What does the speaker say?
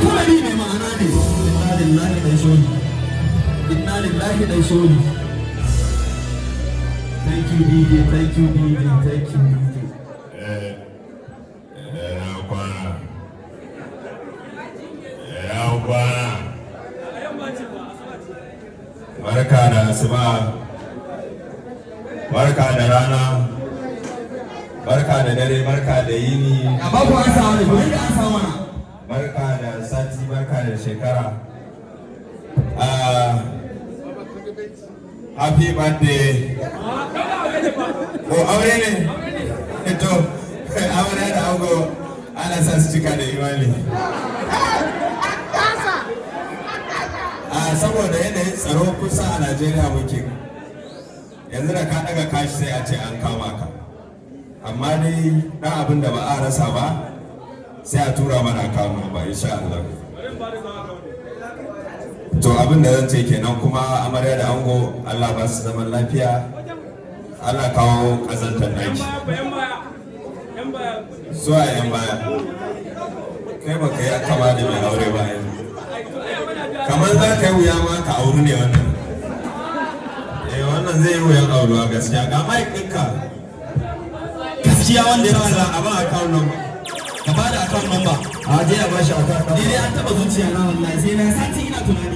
Comedy mai ma'ana ne. Inna lillahi dai soli. Inna lillahi dai soli. Thank you, DJ. Thank you, DJ. Thank you, DJ. Ya kwana, ya kwana. Barka da asuba, barka da rana, barka da dare, barka da yini. A ba ku an samu ne, ku dinga an samu mana. Barka da sati, barka da shekara. Ah, happy birthday. Ko aure ne? To, aure da ango, ana sa su cika da imani. A saboda yanayin tsaro kusa a Najeriya muke yanzu, da ka daga kashi sai a ce an kama ka. Amma dai dan abin da ba a rasa ba, sai a tura mana kama ba, insha Allah. To, abin da zan ce kenan. Kuma amarya da ango, Allah ba su zaman lafiya, Allah kawo kazantar daki zuwa yan baya. Kai baka yi kama da mai aure ba yanzu, kamar za ka yi wuya ma ka auri ne wannan. Eh, wannan zai yi wuyan auruwa gaskiya. Ga mic ɗinka. Gaskiya wanda ya Allah a ba account number. Ka ba da account number. A je a bashi account Ni number. dai an taba zuciya na wallahi, sai na sati ina tunani.